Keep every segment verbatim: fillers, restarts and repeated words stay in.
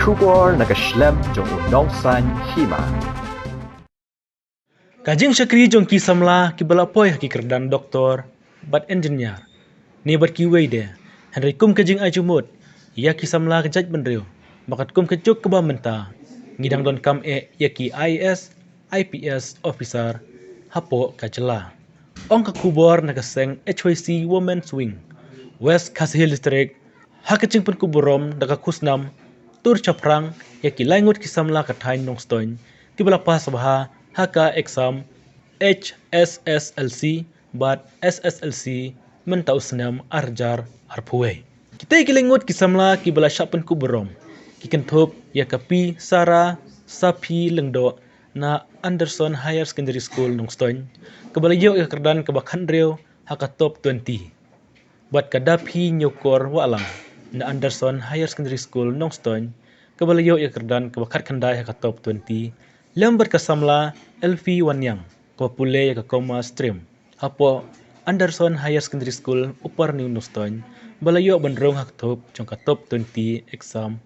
Khubor na ka shlem jong u nongsan hima. Ka jingshakri jong ki samla kiba la poi ha ki kyrdan doktor bad engineer ne bad kiwei de, hynrei kum ka jingai jingmut ïa ki samla ka jaitbynriew, ba katkum ka juk kaba mynta ngi dang donkam eh ïa ki I A S, I P S officer hapoh ka jylla. Ong ka khubor na ka seng H Y C Women's Wing, West Khasi Hills District, ha ka jingpynkup burom da ka khusnam tur shaphrang ïa ki lai ngut ki samla ka thaiñ Nongstoiñ kiba la pass bha ha ka exam H S S L C bad S S L C mynta u snem ar hajar arphew wei. Kitei ki lai ngut ki samla kiba la shah pynkup burom ki kynthup ïa ka Pi Sarah Saphi Lyngdoh na Anderson Higher Secondary School Nongstoiñ, kaba la ïoh ïa ka kyrdan kaba khathynriew ha ka top twenty. Bad ka Daphi Ñiewkor Wahlang na Anderson Higher Secondary School Nongstoiñ, kaba la ïoh ïa ka kyrdan kaba khatkhyndai ha ka top twenty, lem bad ka samla Elfie Wanniang, kaba pule ïa ka Commerce Stream hapoh Anderson Higher Secondary School Upper New Nongstoiñ, ba la ïoh ban rung ha ka thup jong ka top twenty exam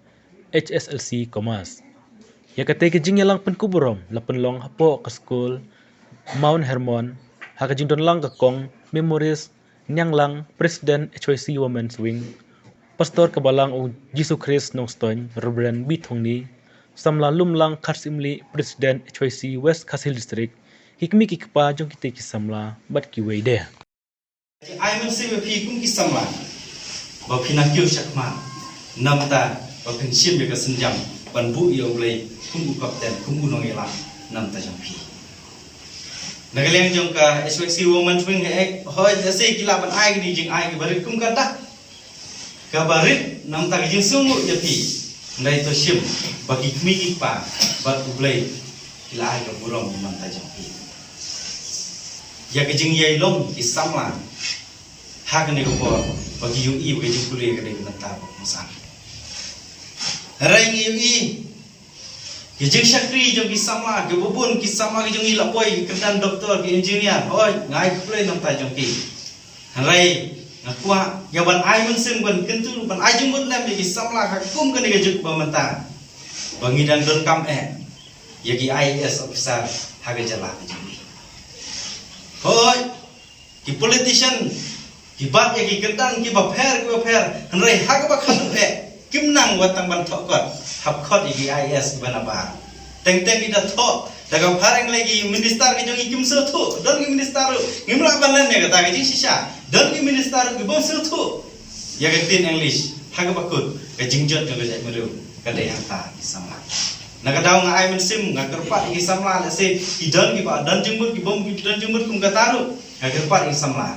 H S L C Commerce. Ïa katei ka jingïalang pynkup burom la pynlong hapoh ka skul Mount Hermon, ha ka jingdonlang ka Kong Memories Nianglang, President H Y C Women's Wing, Pastor ka Balang U Jisu Khrist Nongstoiñ, Reverend B Thongni, samla Lumlang Kharsimli, President H Y C West Khasi Hills District, ki kmie ki kpa jong kitei ki samla bad kiwei de. Ai mynsiem ïa phi kum ki samla ba phi nang kiew shakmat, namta ba phin shim ïa ka sienjam ban buh ïa U Blei kum u kapten, kum u nongïalam namta jong phi. Na ka liang jong ka H Y C Women's Wing, eh, hoi, lehse ki lah ban ai kine ki jingai kiba rit kum kata, kaba rit namta ka jingsngewnguh ïa phi. Hynrei to shim ba ki kmie ki kpa bad U Blei ki la ai ka burom namta jong phi. Ïa ka jingïailong ki samla ha kane ka por ba ki ïohi ba ka jingpule ka dei ka bynta ba kongsan. Hynrei ngi ïohi ki jingshakri jong ki samla, kiba bun ki samla ki jong ngi la poi ki kyrdan doktor, ki engineer, hoi, nga ai khublei namta jong ki. Hynrei nga kwah ïa ban ai mynsiem, ban kyntu, ban ai jingmut lem ïa ki samla ha kum kane ka juk ba mynta, ba ngi dang donkam eh ïa ki I A S officer ha ka jylla ka jong ngi. Hoi, ki politician ki bat ïa ki kyrdan kiba pher kiba pher, hynrei ha kaba khatduh eh kim nang wat tang ban thoh kot, hap khot ïa ki I A S kiba nabar. Teng teng ki da thoh da ka phareng lei, ki minister ki jong ngi kim sngewthuh. Don ki minister ruh ngim lah ban len ïa kata ka jingshisha. Don ki minister ruh ki bym sngewthuh ïa ka ktien English. Ha kaba kut ka jingjot jong ka jaitbynriew ka dei hangta ki samla. Na ka daw nga ai mynsiem, nga kyrpad ïa ki samla, lehse ki don kiba don jingmut, ki bym don jingmut kum kata ruh, nga kyrpad ïa ki samla.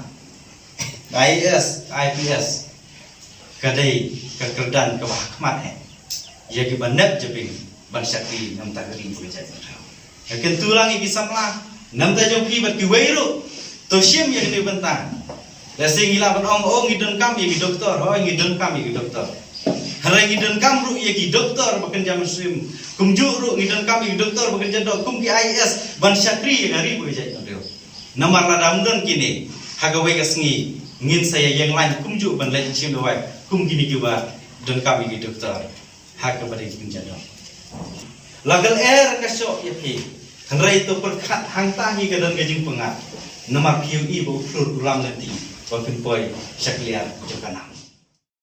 I A S, I P S ka dei ka kyrdan kaba hakhmat eh ïa kiba nep jabieng ban shakri namta ka ri bad ka jaitbynriew. Nga kyntu lang ïa ki samla namta jong phi bad kiwei ruh, to shim ïa kane ka bynta. Lehse ngi lah ban ong, oh, ngi donkam ïa ki doktor, hoi, ngi donkam ïa ki doktor. Hynrei ngi donkam ruh ïa ki doktor ba kynja mynsiem. Kumjuh ruh ngi donkam ïa ki doktor ba kynja doh, kum ki I A S, ban shakri ïa ka ri bad ka jaitbynriew. Namar lada ym don kine, ha kawei ka sngi ngin sa ïeng lain kumjuh ban leit shim dawai kum kine kiba donkam ïa ki doktor ha kaba dei ki kynja doh. La ka lyer ka shoh ïa phi, hynrei to pyrkhat hangta hi ka don ka jingpyngngad. Namar phi ïohi ba u phlur u lam lynti ba phin poi sha kliar jong ka nam.